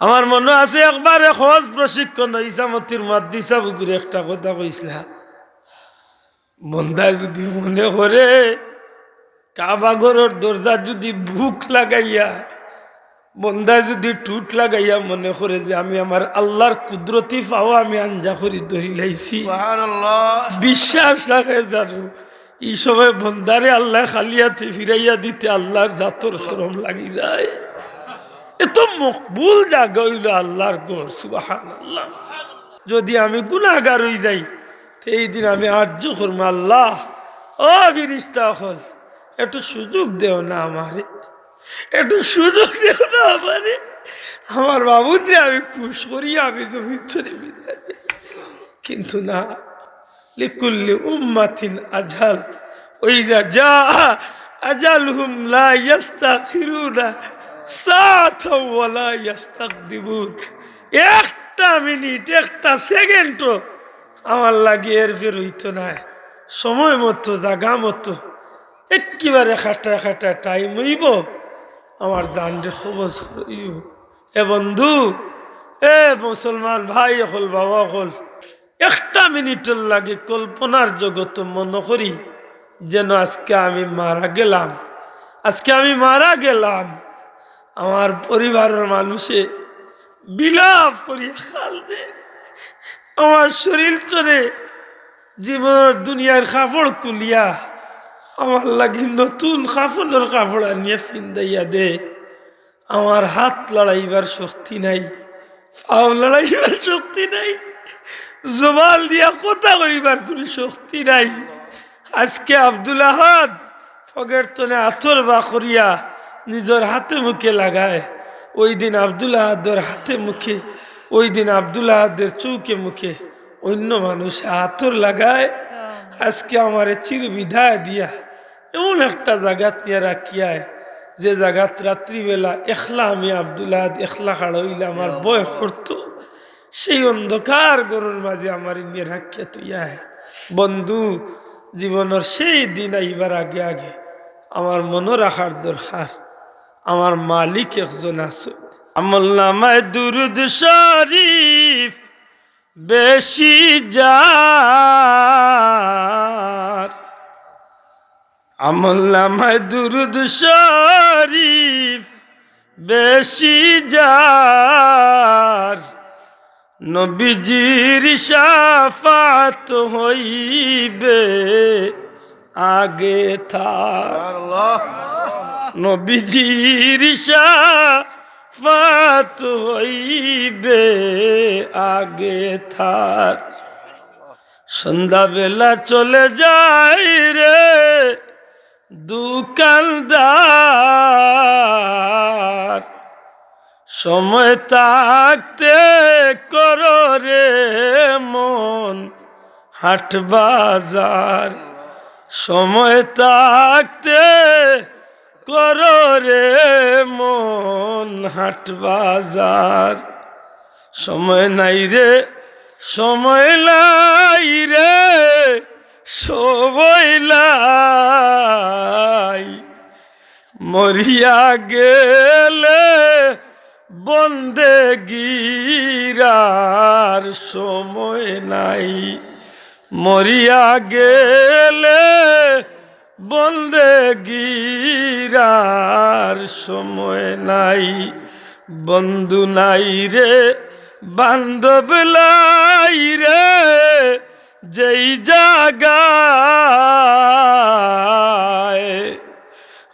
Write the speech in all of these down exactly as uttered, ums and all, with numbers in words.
আমার মনো আছে, একবার এক হজ প্রশিক্ষণ ইছামতির মুহাদ্দিস সাব হুজুরে একটা কথা কইছলা, বন্দায় যুদি মনে করে কাবা ঘরর দরজাত যুদি বুক লাগাইয়া, বন্দায় যুদি ঠুট লাগাইয়া মনে করে যে আমি আমার আল্লার কুদরতি পাও আমি আঞ্জা করি ধরিলাইছি, সুবহানাল্লাহ। বিশ্বাস রাখে জানো, ই সময় বন্দারে আল্লায় খালি আতে ফিরাইয়া দিতে আল্লার জাতর শরম লাগি যায়। এত মকবুল জাগা অইলো আল্লার ঘর, সুবহানাল্লাহ। যুদি আমি গুনাগার অই যাই, তে ই দিন আমি আরজু করমু, আল্লাহ, ও ফিরিস্তা অকল, একটু সুযোগ দেও না আমারে, একটু সুযোগ দেও না আমারে। আমার মাবুদরে আমি খুশ করি, আমি জমিন তনে বিদায় নেই। কিন্তু না, লিকুল্লি উম্মাতিন আজাল, ওয়া ইযা জাআ আজালুহুম লা ইয়াস্তাখিরুনা সাআতাও ওয়া লা ইয়াস্তাকদিমুন। একটা মিনিট, একটা সেকেন্ডও আমার লাগি এরফের অইতো নায়। সময় মতো, জাগা মতো, একেবারে খাটা খাটা টাইম অইবো, আমার জানরে কবজ অইবো। এ বন্ধু, এ মুসলমান ভাই অকল, বাবা অকল, একটা মিনিটর লাগি কল্পনার জগতো মনো করি যেন আজকে আমি মারা গেলাম, আজকে আমি মারা গেলাম। আমার পরিবারর মানুষে বিলাপ করিয়া কান্দে, আমার শরীর তনে জীবনর দুনিয়ার কাপড় খুলিয়া আমার লাগি নতুন কাফনর কাপড় আনিয়া ফিন্দাইয়া দে। আমার হাত লড়াইবার শক্তি নাই, পাও লড়াইবার শক্তি নাই, জবান দিয়া কথা কইবার কুনু শক্তি নাই। আজকে আব্দুল আহাদ পকেট তনে আতর বার করিয়া নিজর হাতে মুখে লাগায়, ওই দিন আব্দুল আহাদর হাতে মুখে, ওই দিন আব্দুল আহাদর চউখে মুখে অইন্য মানুষ আতর লাগায়। আজকে আমারে চির বিদায় দিয়া এমন একটা জাগাত নিয়া রাখিয়ায়, যে জাগাত রাত্রিবেলা একলা আমি আব্দুল আহাদ একলা খাড়া অইলে আমার ভয় করতো। সেই অন্ধকার ঘরর মাঝে আমারে নিয়া রাখিয়া থইয়া আয়। বন্ধু, জীবনর সেই দিন আইবার আগে আগে আমার মনো রাখার দরকার, আমার মালিক একজন আছে। আমলনামায় দুরুদ শরীফ বেশি যার, আমলনামায় দুরুদ শরীফ বেশি যার, নবীজির শাফাত হইবে আগে তার। সুবহানাল্লাহ। নবীজির শাফাত হইবে আগে তার। সন্ধ্যাবেলা চলে যাই রে দোকানদার, সময় থাকতে করো রে মন হাট বাজার, সময় থাকতে করো রে মন হাট বাজার। সময় নাই রে, সময় নাই রে, সময় নাই। মরিয়া গেলে বন্দেগির আর সময় নাই। মরিয়া গেলে বন্দেগির আর সময় নাই। বন্ধু নাই রে, বান্ধব নাই রে, যেই জাগায়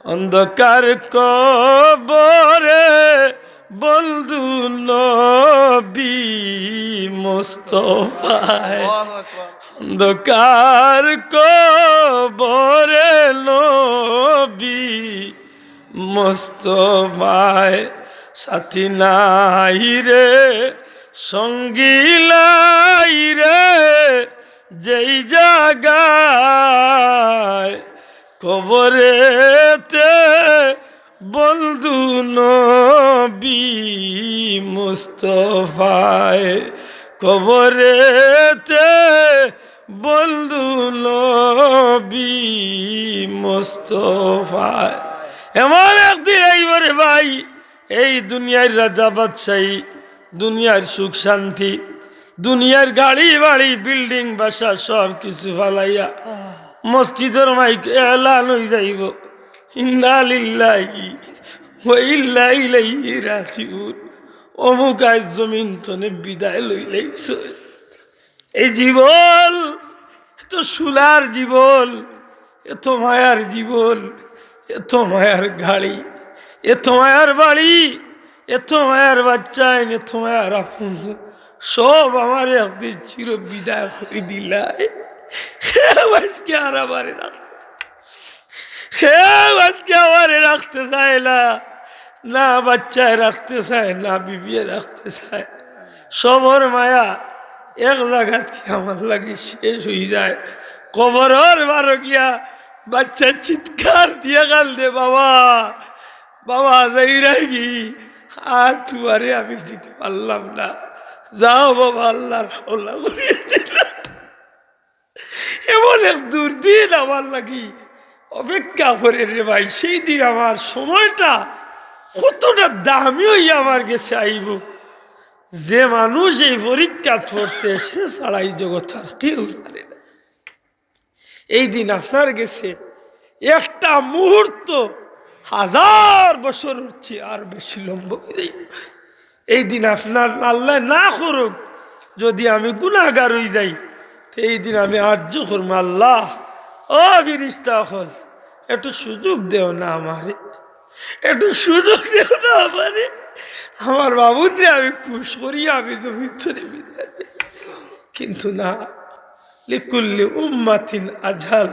অন্ধকার কবরে বন্ধু নবী মুস্তফায়। আল্লাহু আকবার। অন্ধকার কবরে নবী মুস্তফায়। সাথী নাই রে, সঙ্গী নাই রে, যেই জাগায় কবরেতে বন্ধু নবী মুস্তফায়, কবরেতে বন্ধু নবী মুস্তফায়। এমন একদিন আইব রে ভাই, এই দুনিয়ার রাজা বাদশাহী, দুনিয়ার সুখ শান্তি, দুনিয়ার গাড়ি বাড়ি, বিল্ডিং বাসা, সব কিছু ফালাইয়া মসজিদর মাইক এলান অই যাইবো, "ইন্না লিল্লাহি ওয়া ইন্না ইলাইহি রাজিউন।" অমুক আইজ জমিন তনে বিদায় লইলাইছে। এই জীবন এত সোনার জীবন, এত মায়ার জীবন, এত মায়ার গাড়ি, এত মায়ার বাড়ি, এত মায়ার বাচ্চাইন, এত মায়ার আপন, সব আমারে একদিন চির বিদায় করি দিলায়। কেউ আজকে আর আমারে রাখতে চায়, কেউ আজকে আমারে রাখতে চায় না, না বাচ্চায় রাখতে চায়, না বিবিয়ে রাখতে চায়। সবর মায়া এক জাগাত কি আমার লাগি শেষ অই যায়। কবরর বারো গিয়া বাচ্চায় চিৎকার দিয়া কান্দে, "বাবা, বাবা, যাইরায়গি, আর তুমারে আমি দিতে পারলাম না, যাও বাবা, আল্লার হাওলা করিয়া দিলাম।" এমন এক দুর্দিন আমার লাগি অপেক্ষা করের রে ভাই, সেই দিন আমার সময়টা কতটা দামি অইয়া আমার গেছে আইবো। যে মানুষ এই পরীক্ষাত পড়ছে, সে ছাড়া এই জগত আর কেউ জানে না। এই দিন আপনার গেছে একটা মুহূর্ত হাজার বছরর চেয়ে আর বেশি লম্বা অই যাইবো। এই দিন আপনার আল্লায় না করুক, যদি আমি গুনাগার অই যাই, তে এই দিন আমি আরজু করমু, "আল্লাহ, ও ফিরিস্তা অকল, একটু সুযোগ দেও না আমারে, একটু সুযোগ দেও না আমারে, আমার মাবুদরে আমি খুশ করি, আমি জমিন তনে বিদায় নেই।" কিন্তু না, লিকুল্লি উম্মাতিন আজাল,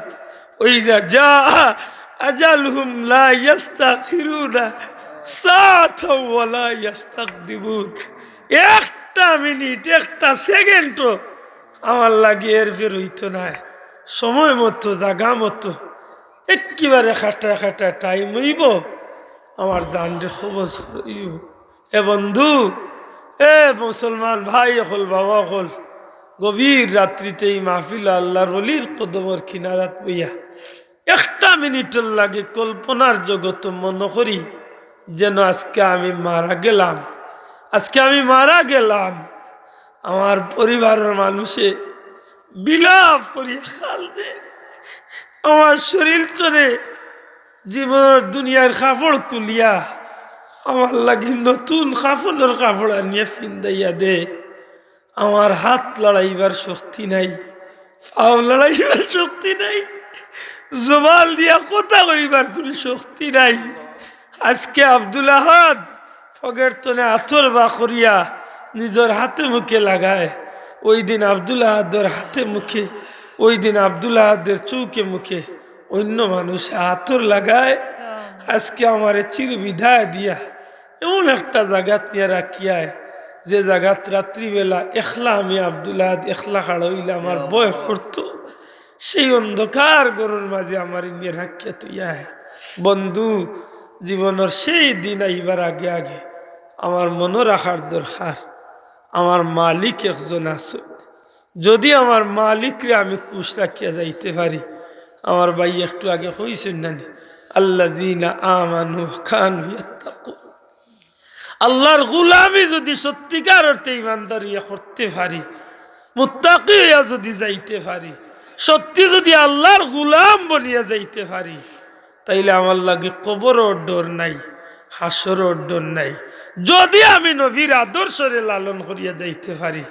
ওয়া ইযা জাআ আজালুহুম লা ইয়াস্তাখিরুনা সাআতাও ওয়া লা ইয়াস্তাকদিমুন। একটা মিনিট, একটা সেকেন্ডও আমার লাগি এরফের অইতো নায়। সময় মতো, জাগা মতো, একেবারে খাটা খাটা টাইম অইবো, আমার জানরে কবজ অইবো। এ বন্ধু, এ মুসলমান ভাই অকল, বাবা অকল, গভীর রাত্রিতে এই মাহফিল আল্লার ওলির কদমর কিনারাত বইয়া একটা মিনিটর লাগি কল্পনার জগত মনো করি যেন আজকে আমি মারা গেলাম, আজকে আমি মারা গেলাম। আমার পরিবারর মানুষে বিলাপ করিয়া কান্দে, আমার শরীর তনে জীবনর দুনিয়ার কাপড় খুলিয়া আমার লাগি নতুন কাফনর কাপড় আনিয়া ফিন্দাইয়া দে। আমার হাত লড়াইবার শক্তি নাই, পাও লড়াইবার শক্তি নাই, জবান দিয়া কথা কইবার কুনু শক্তি নাই। আজকে আব্দুল আহাদ পকেট তনে আতর বার করিয়া নিজর হাতে মুখে লাগায়, ওই দিন আব্দুল আহাদর হাতে মুখে, ওই দিন আব্দুল আহাদর চউখে মুখে অইন্য মানুষে আতর লাগায়। আজকে আমারে চির বিদায় দিয়া এমন একটা জাগাত নিয়া রাখিয়ায়, যে জাগাত রাত্রিবেলা একলা আমি আব্দুল আহাদ একলা খাড়া অইলে আমার ভয় করতো। সেই অন্ধকার ঘরর মাঝে আমারে নিয়া রাখিয়া থইয়ায়। বন্ধু, জীবনর সেই দিন আইবার আগে আগে আমার মনো রাখার দরকার, আমার মালিক একজন আছে। যদি আমার মালিকরে আমি খুশ রাখিয়া যাইতে পারি, আমার ভাই একটু আগে কইছইন না নি, "আল্লাযীনা আমানু ওয়া কানু ইয়াত্তাকুন।" আল্লার গুলামি যদি সত্যিকার অর্থে ইমানদার অইয়া করতে পারি, মুত্তাকি অইয়া যদি যাইতে পারি, সত্যি যদি আল্লার গুলাম বনিয়া যাইতে পারি, তাইলে আমার লাগি কবরর ডর নাই, হাশরর ডর নাই। যদি আমি নবীর আদর্শরে লালন করিয়া যাইতে পারি,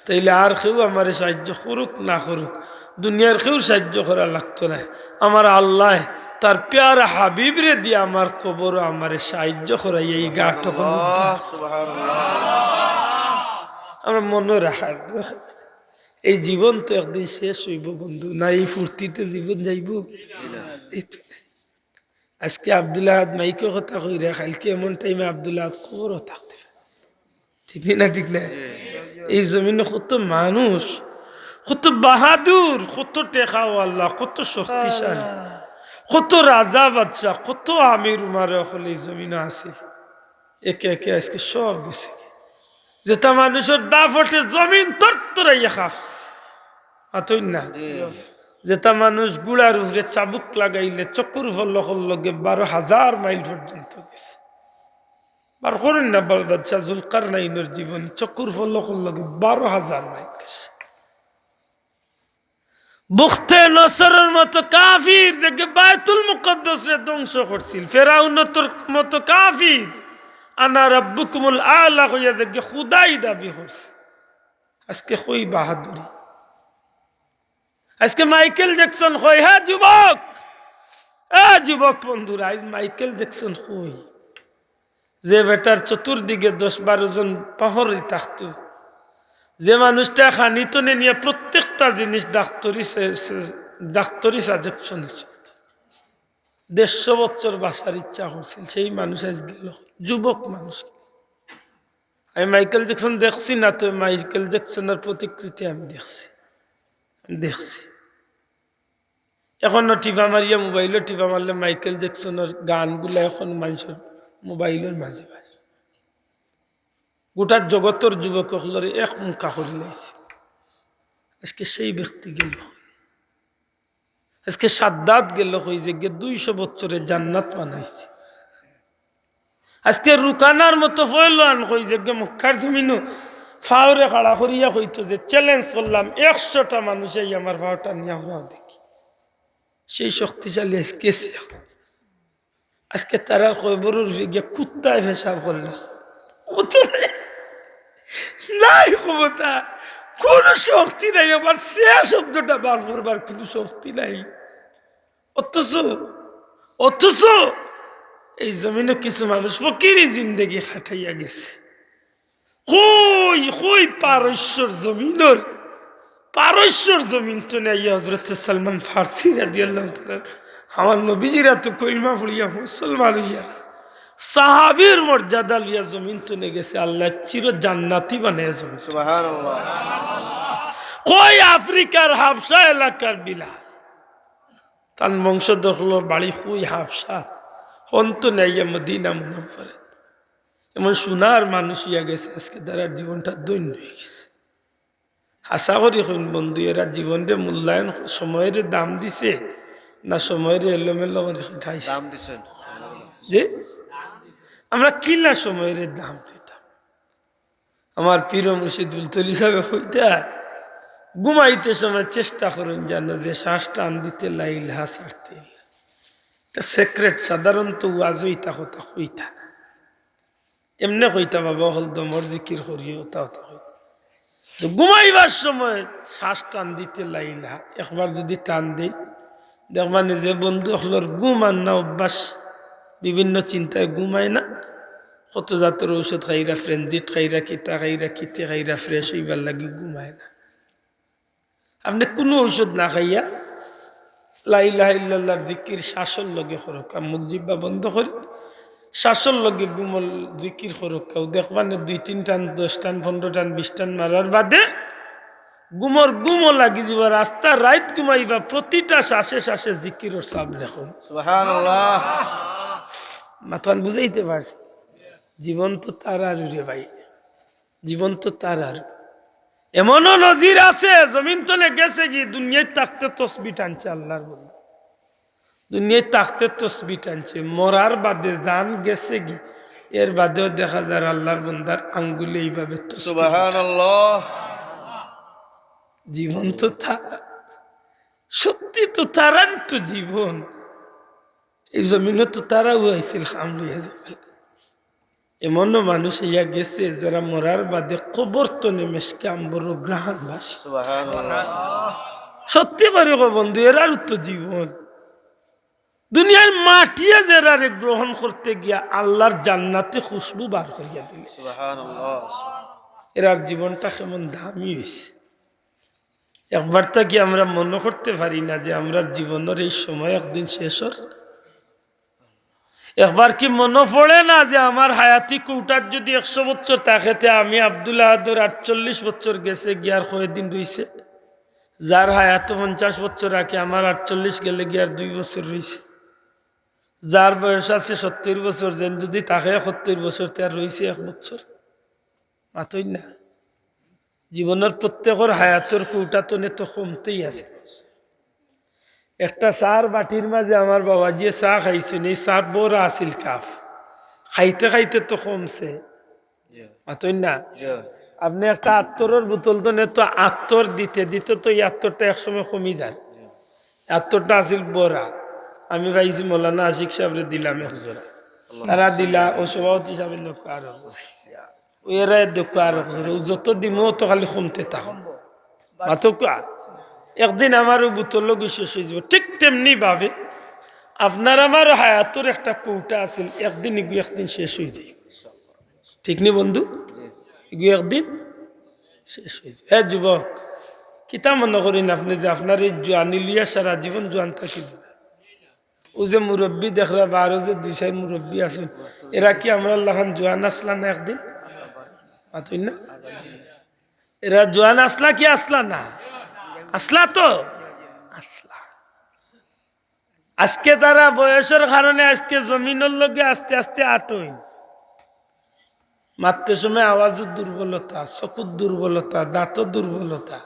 তাইলে আর কেউ আমারে সাহায্য করুক না করুক, দুনিয়ার কেউ সাহায্য করা লাগতো নায়। আমার আল্লায় তার পেয়ারা হাবিবরে দিয়া আমার কবরো আমারে সাহায্য করাইয়া এই ঘাট অখন উদ্ধার। সুবহানাল্লাহ। আমরা মনো রাখার দরকার। এই জীবন তো একদিন শেষ অইবো বন্ধু, না এই ফুর্তিতে জীবন যাইবো? এই তো। আজকে আব্দুল আহাদ মাইকো কথা কইরা, কাইলকে এমন টাইমে আব্দুল আহাদ কবরো থাকতে পারে। ঠিক নি না? ঠিক না? এই জমিনো কত মানুষ, কত বাহাদুর, কত টেকাওয়ালা, কত শক্তিশালী, কত রাজা বাদশা, কত আমির উমারা অকল এই জমিনো আছিল। একে একে আজকে সব গেছে। যেটা মানুষর দাপটে জমিন তরতরাইয়া কাঁপছে। মাতইন না? যেটা মানুষ ঘুড়ার উপরে চাবুক লাগাইলে চক্কর ফলকর লগে বারো হাজার মাইল পর্যন্ত গেছে। বার করইন না বাল বাদশাহ জুলকারনাইনর জীবনী, চক্ষুর পলকর লগে বারো হাজার মাইল গেছে। বুখতে নসরর মতো কাফির যেগে বায়তুল মুকাদ্দাসরে ধ্বংস করছিল, ফেরাউনর মতো কাফির আনা রাব্বুকুমুল আলা কইয়া যেগে খুদাই দাবি করছে, আজকে কই বাহাদুরি? আজকে মাইকেল জ্যাকসন কই, হে যুবক, এ যুবক বন্ধুরা, আজ মাইকেল জ্যাকসন কই? যে বেটার চতুর্দিকে দশ বারো জন পাহরি থাকতো, যে মানুষটা খানিতনে নিয়া প্রত্যেকটা জিনিস ডাক্তরি সে-, সে-, ডাক্তরি সাজেকশনে চলতো, দেড়শো বছর বাঁচার ইচ্ছা করছিল, সেই মানুষ আজ গেল, যুবক মানুষ। আমি মাইকেল জ্যাকসন দেখছি না, তো মাইকেল জ্যাকসনের প্রতিকৃতি আমি দেখছি, আমি দেখছি। এখনো টিপা মারিয়া, মোবাইলো টিপা মারলে মাইকেল জ্যাকসনের গানগুলা এখন মানুষের মোবাইলের মাঝে বাজে। গোটা জগতর যুবক অকলরে এক মুখা করি লাইছে। আজকে সেই ব্যক্তি গেল, আজকে সাদ্দাদ গেল, কই যেগে দুইশো বছরে জান্নাত বানাইছে। আজকে রুকানার মতো ফয়লোয়ান কই যেগে মক্কার জমিনো ফাওরে খাড়া করিয়া কইতো যে, "চ্যালেঞ্জ করলাম, একশোটা মানুষ এই আমার ফাওটা নিয়া হরাও দেখি।" সেই শক্তিশালী আজকে সে। আজকে তারার কবরর উপরে গিয়া কুত্তায় পেশাব করলে। ও তো নাই ক্ষমতা, কোনো শক্তি নাই, আমার সে শব্দটা বার করবার কোনো শক্তি নাই। অথচ, অথচ এই জমিনো কিছু মানুষ ফকিরি জিন্দেগি খাটাইয়া গেছে। কই, কই পারস্যর জমিনর, পারস্যর জমিন তো নাই। হযরতে সালমান ফার্সি রাদিয়াল্লাহু তাআলা, আমার নবীজিরা তো কলিমা পড়িয়া মুসলমান হইয়া সাহাবীর মর্যাদা লইয়া জমিন তো নিয়ে গেছে, আল্লাহ চির জান্নাতি বানাইয়া জমিন তো। সুবহানাল্লাহ। কই আফ্রিকার হাবশা এলাকার বিলাল, তান বংশধর অকলর বাড়ি কই হাবশা, হন তো নেই মদিনা মুনাফারে। এমন সোনার মানুষ ইয়া গেছে, আজকে তারার জীবনটা ধন্য হয়ে গেছে। হাছা করি কইন বন্ধু, এরা জীবনরে মূল্যায়ন, সময়রে দাম দিছে না সময়রে এলোমেলো করে খাটাইছে? দাম দিছেন। যে আমরা কিলা সময়রে দাম দিতাম? আমার পীর মুর্শিদ ফুলতলি সাহেবে কইতা, ঘুমাইতে সময় চেষ্টা করইন যেন যে শ্বাস টান দিতে লাইল হা ছাড়তে ইলা। এটা সিক্রেট, সাধারণত ওয়াজও ইতা কথা কইতা না। এমনে কইতা, "বাবা, হল দমর জিকির করিও", তা তো কই। তো ঘুমাইবার সময় শ্বাস টান দিতে লাইল হা, একবার যদি টান দেই, দেখবা নি যে বন্ধু অকলর ঘুম আর না অভ্যাস, বিভিন্ন চিন্তায় ঘুমায় না, কত জাতর ঔষধ খাইরা, ফ্রেঞ্জিট খাইরা, কিতা খাইরা, কিতে খাইরা, ফ্রেশ হইবার লাগি ঘুমায় না। আপনে কুনু ঔষধ না খাইয়া লা ইলাহা ইল্লাল্লাহর জিকির শ্বাসর লগে করউক্কা, মুখ জিব্বা বন্ধ করি শ্বাসর লগে ঘুমর জিকির করউক্কা। দেখবা নে দুই তিন টান, দশ টান, পনরো টান, বিশ টান মারার বাদে ঘুমর ঘুমও লাগি যিবো, আস্তা রাইত ঘুমাইবা, প্রতিটা শ্বাসে শ্বাসে জিকিরর সওয়াব লেখইন। সুবহানাল্লাহ। মাতখান বুঝাইতে পারছি? জীবন তো তারার রে ভাই, জীবন তো তারার। এমনও নজির আছে, জমিন তনে গেছে গি, দুনিয়াত থাকতে তসবি টানছে আল্লাহর বন্দা। দুনিয়াত থাকতে তসবি টানছে, মরার বাদে জান গেছে গি, এর বাদেও দেখা যার আল্লাহর বন্দার আঙ্গুলে এইভাবে তসবি। সুবহানাল্লাহ। জীবন তো তারা, সত্যি তো তারার তো জীবন। এই জমিনো তো তারাও আইছিল, কাম লইয়া যাইবার। এমনও মানুষ ইয়া গেছে, যারা মরার বাদে কবর তনে মেশকে আম্বরর ঘ্রাণ ভাসে। সুবহানাল্লাহ। সত্যি করি কও বন্ধু, এরার তো জীবন। দুনিয়ার মাটিয়ে যেরারে গ্রহণ করতে গিয়া আল্লাহর জান্নাতি খুশবু বার করিয়া দিলে। সুবহানাল্লাহ। এরার জীবনটা কেমন দামি হইছে। একবার তা কি আমরা মনো করতে পারি না যে আমরার জীবনর এই সময় একদিন শেষ অর? একবার কি মনো পড়ে না যে আমার হায়াতি কৌটাত যদি একশো বছর থাকে, তে আমি আব্দুল আহাদর আটচল্লিশ বছর গেছে গিয়ার কয়দিন রইছে? যার হায়াত পঞ্চাশ বছর রাখে, আমার আটচল্লিশ গেলে গিয়ার দুই বছর রইছে। যার বয়স আছে সত্তর বছর, যেন যদি থাকে একাত্তর বছর, তার রইছে এক বছর। মাতইন না। জীবনর প্রত্যেকর হায়াতর কৌটা তনে তো কমতেই আছে। একটা চার বাটির মাঝে আমার বাবাজিয়ে চা খাইছইন, এই চা বড় আছিল কাপ। খাইতে খাইতে তো কমছে। মাতইন না? আপনে একটা আতরর বোতল তো নে, তো আতর দিতে দিতে তো ই আতরটা একসময় কমি যার। আতরটা আছিল বড়া, আমি পাইছি মৌলানা আশিক সাবরে দিলাম এক জোড়া, তারা দিলা, ও সভাপতি সাবে নকু আরো, ও এরা এ দেখো আরো এক জোড়া, ও যত দিমু অত খালি কমতে থাকো। মাতউক্কা, একদিন আমার ও বোতল লগি শেষ অইযিবো। ঠিক তেমনি ভাবে আপনার আমার হায়াতর একটা কৌটা আছিল, একদিন ইগু একদিন শেষ অইযায়। ঠিক নি বন্ধু? ইগু একদিন শেষ অইযায়। হে যুবক, কিতা মনো করইন আপনে যে আপনার এই জোয়ানি লইয়া সারা জীবন জোয়ান থাকি দিবা? ও যে মুরব্বি দেখরা বা আরো যে দুই চাইর মুরব্বি আছইন, এরা কি আমরার লাখান জোয়ান আছলা না একদিন? মাতইন না? এরা জোয়ান আছলা কি আছলা না? আছলা তো? আছলা। আজকে তারা বয়সর কারণে আজকে জমিনর লগে আস্তে আস্তে আটইন। মাততে সময় আওয়াজর দুর্বলতা, চকুর দুর্বলতা, দাঁতর দুর্বলতা।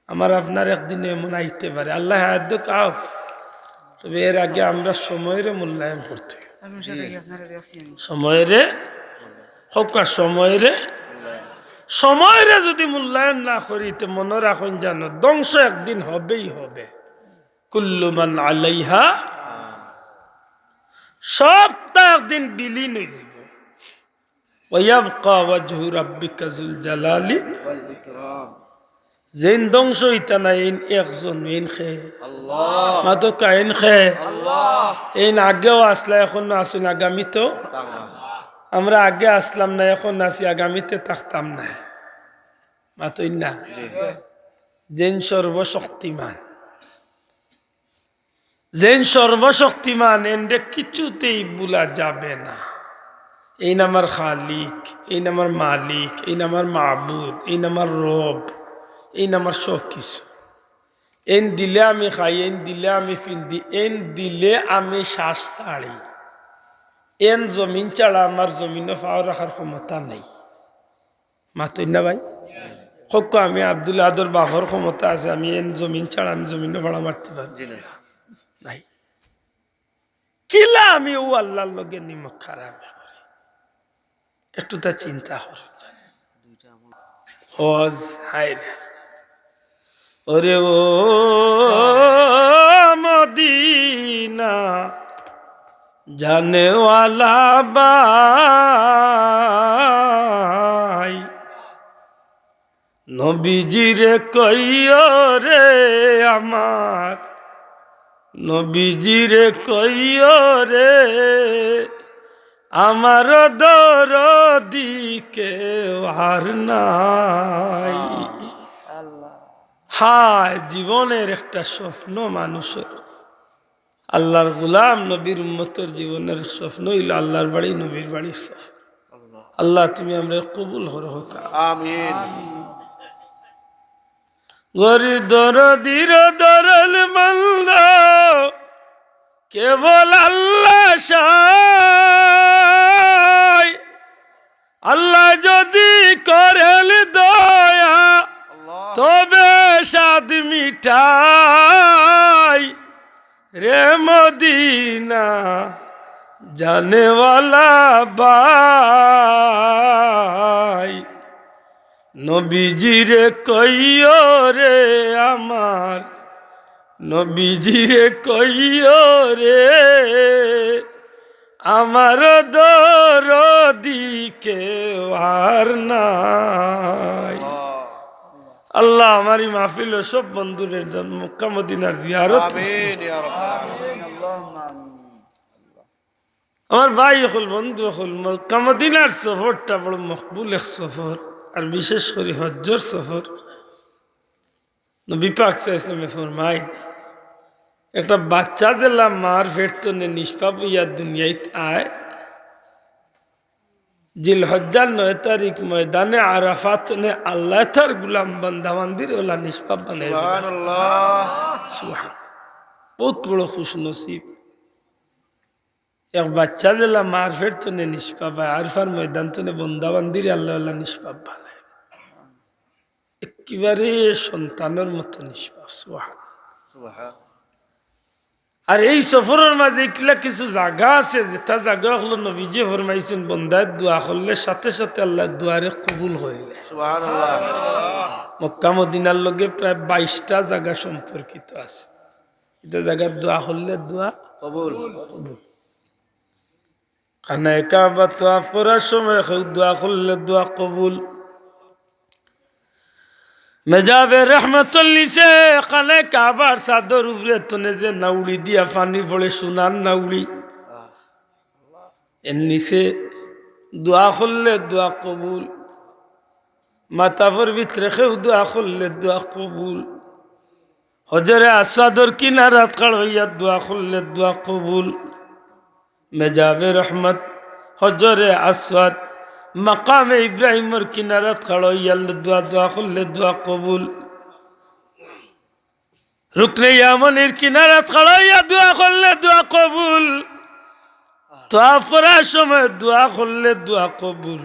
আমার আপনার একদিনে এমন আইতে পারে, আল্লায় হায়াত দেউক, আউক। তবে এর আগে আমরা সময়রে মূল্যায়ন করতে অইবো। সময়রে, হক্কা সময়রে, সময়রে যুদি মূল্যায়ন না করি, তে মনো রাখইন জানো, ধ্বংস একদিন হবেই হবে। কুল্লু মান আলাইহা, সবতা একদিন বিলীন অইযিবো। ওয়া ইয়াবকা ওয়াজহু রাব্বিকা যুল জালালি ওয়াল ইকরাম। যেইন ধ্বংস অইতা নায়, এইন একজন, এইন কে? আল্লাহ। মাতউক্কা, এইন কে? আল্লাহ। এইন আগেও আছলা, অখনো আছইন, আগামীতেও। আমরা আগে আছলাম না, অখন আছি, আগামীতে থাকতাম না। মাতইন না? যেইন সর্বশক্তিমান, যেইন সর্বশক্তিমান, এনরে কিছুতেই ভুলা যাবে না। এইন আমার খালিক, এইন আমার মালিক, এইন আমার মাবুদ, এইন আমার রব, এইন আমার সব কিছু। এইন দিলে আমি খাই, এইন দিলে আমি ফিন্দি, এইন দিলে আমি শ্বাস ছাড়ি। এইন জমিন ছাড়া আমার জমিনো পাও রাখার ক্ষমতা নাই। মাতইন না ভাই? হক্কা, আমি আব্দুল আহাদর বাপর ক্ষমতা আছে, আমি এইন জমিন ছাড়া আমি জমিনো ফাড়া মারতে পারি? জি না। নাই। কিলা আমি ও আল্লার লগে নিমক খারাপ করি? একটুতা চিন্তা কর। হজ, হায় রে। ওরে ও মদিনা, জানেওয়ালা ভাই, নবীজিরে কইও রে আমার, নবীজিরে কইও রে, আমার দরদি কেউ আর নাই। হায়, জীবনের একটা স্বপ্ন মানুষর। আল্লার গোলাম, নবীর উম্মতর জীবনের স্বপ্ন অইলো আল্লার বাড়ি, নবীর বাড়ির সফর। আল্লাহ, তুমি আমরারে কবুল করো, হক্কা। আমিন। গরি দরদির দরল মন্দ, কেবল আল্লাহ সাই। আল্লাহ যদি করেন দয়া, তবে সাদ মিটাই। রে মদিনা জানেওয়ালা ভাই, নবীজিরে কইও রে আমার, নবীজিরে কইও রে, আমার দরদি কেউ আর নাই। আল্লাহ, আমার এই মাহফিলো সব বন্ধুরে মক্কা মদিনার জিয়ারত নসিব। আমিন ইয়া রাব্বাল আলামিন। আমার ভাই অকল, বন্ধু অকল, মক্কা মদিনার সফরটা বড় মকবুল এক সফর, আর বিশেষ করি হজ্জর সফর। নবী পাক সাল্লাল্লাহু আলাইহি ওয়াসাল্লামে ফরমাইন, একটা বাচ্চা যেলা মার পেট তনে নিষ্পাপ অইয়া দুনিয়াত আয়, জিলহজ্জার নয় তারিখ ময়দানে আরাফাত তনে আল্লায় তার গোলাম বান্দা বান্দিরে অলা নিষ্পাপ বানাই দিবা। সুবহানাল্লাহ। সুবহান। বউত বড় খুশনসিব। এক বাচ্চা যেলা মার পেট তনে নিষ্পাপ অয়, আরাফার ময়দান তনে বান্দা বান্দিরে আল্লায় অলা নিষ্পাপ বানায়। একেবারে সন্তানর মতো নিষ্পাপ। সুবহান। সুবহান। আর এই সফরর মাঝে কিলা কিছু জাগা আছে, যেটা জাগা অকল নবীজি ফরমাইছইন, বন্দায় দোয়া করলে সাথে সাথে আল্লায় দোয়ারে কবুল করলে। সুবহানাল্লাহ। মক্কা মদিনার লগে প্রায় বাইশটা জাগা সম্পর্কিত আছে। ইটা জাগাত দোয়া করলে দোয়া কবুল। কবুল। খানায়ে কাবা তওয়াফ করার সময় কেউ দোয়া করলে দোয়া কবুল। মেজাবে রহমতর নিচে খানায়ে কাবার ছাদর উপরে তনে যে নাউড়ি দিয়া পানি পড়ে, সোনার নাউড়ি, এর নিচে দোয়া করলে দোয়া কবুল। মাতাফর ভিতরে কেউ দোয়া করলে দোয়া কবুল। হজরে আসওয়াদর কিনারাত খাড়া অইয়া দোয়া করলে দোয়া কবুল। মেজাবে রহমত, হজরে আসওয়াদ, মাকামে ইব্রাহিমর কিনারাত খাড়া অইয়া দোয়া, দোয়া করলে দোয়া কবুল। রুকনে ইয়ামনির কিনারাত খাড়া অইয়া দোয়া করলে দোয়া কবুল। তওয়াফ করার সময় দোয়া করলে দোয়া কবুল।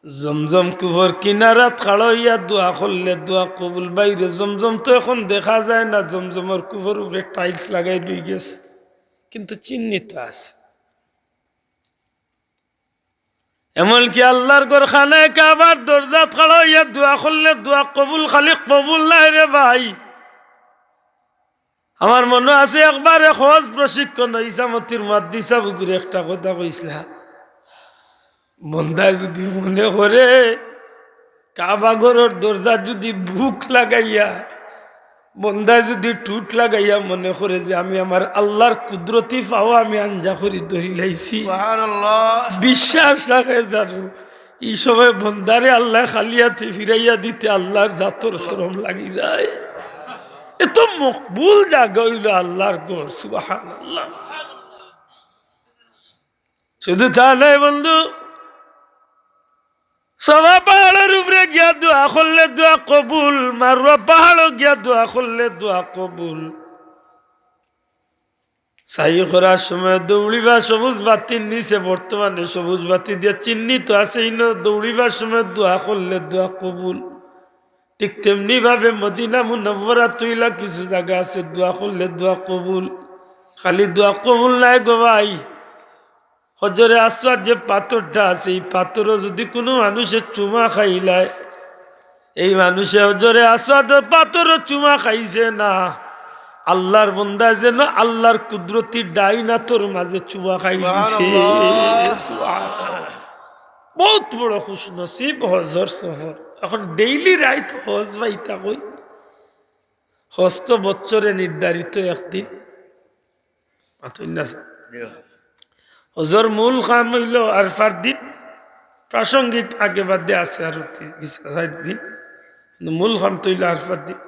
জমজম কুফর কিনারাত খাড়া অইয়া দোয়া করলে দোয়া কবুল। বাইরে জমজম তো এখন দেখা যায় না, জমজমর কুফর উপরে tiles লাগাই লই গেছে, কিন্তু চিহ্নিত আছে। এমনকি আল্লার ঘর খানায়ে কাবার দরজাত খাড়া অইয়া দোয়া করলে দোয়া কবুল, খালি কবুল নায় রে ভাই। আমার মনো আছে একবার এক হজ প্রশিক্ষণ ইছামতির মুহাদ্দিস সাব হুজুরে একটা কথা কইছলা, বন্দায় যুদি মনে করে কাবা ঘরর দরজাত যুদি বুক লাগাইয়া, বন্দায় যুদি ঠুট লাগাইয়া মনে করে যে আমি আমার আল্লার কুদরতি পাও আমি আঞ্জা করি ধরি লাইছি, সুবহানাল্লাহ। বিশ্বাস রাখে জানো, ই সময় বন্দারে আল্লায় খালি আতে ফিরাইয়া দিতে আল্লার জাতর শরম লাগি যায়। এত মকবুল জাগা অইলো আল্লার ঘর, সুবহানাল্লাহ। শুধু তা নায় বন্ধু, সাফা পাহাড়র উপরে গিয়া দোয়া করলে দোয়া কবুল, মারওয়া পাহাড়ো গিয়া দোয়া করলে দোয়া কবুল। সাই করার সময় দৌড়িবা সবুজ বাতির নিচে, বর্তমানে সবুজ বাতি দিয়া চিহ্নিত আছে, ইনো দৌড়িবার সময় দোয়া করলে দোয়া কবুল। ঠিক তেমনি ভাবে মদিনা মুনাওয়ারাত অইলা কিছু জাগা আছে, দোয়া করলে দোয়া কবুল। খালি দোয়া কবুল নায় গো ভাই, হজরে আসওয়াদ যে পাথরটা আছে, ই পাথরো যুদি কুনু মানুষে চুমা খাইলায়, এই মানুষে হজরে আসওয়াদর পাথরো চুমা খাইছে না, আল্লার বন্দায় যেন আল্লার কুদরতি ডাইন আতর মাঝে চুমা খাই দিছে। সুবহানাল্লাহ। সুবহানাল্লাহ। বউত বড় খুশনসিব হজর সফর। এখন daily রাইত হজ পাইতা কই? হজ তো বছরে নির্ধারিত একদিন। মাতইন না স্যার। হজর মূল কাম অইলো আরফার দিন, প্রাসঙ্গিক আগে বাদে আছে আরো তি-, কিছু side দিন, কিন্তু মূল কাম তো অইলো আরফার দিন।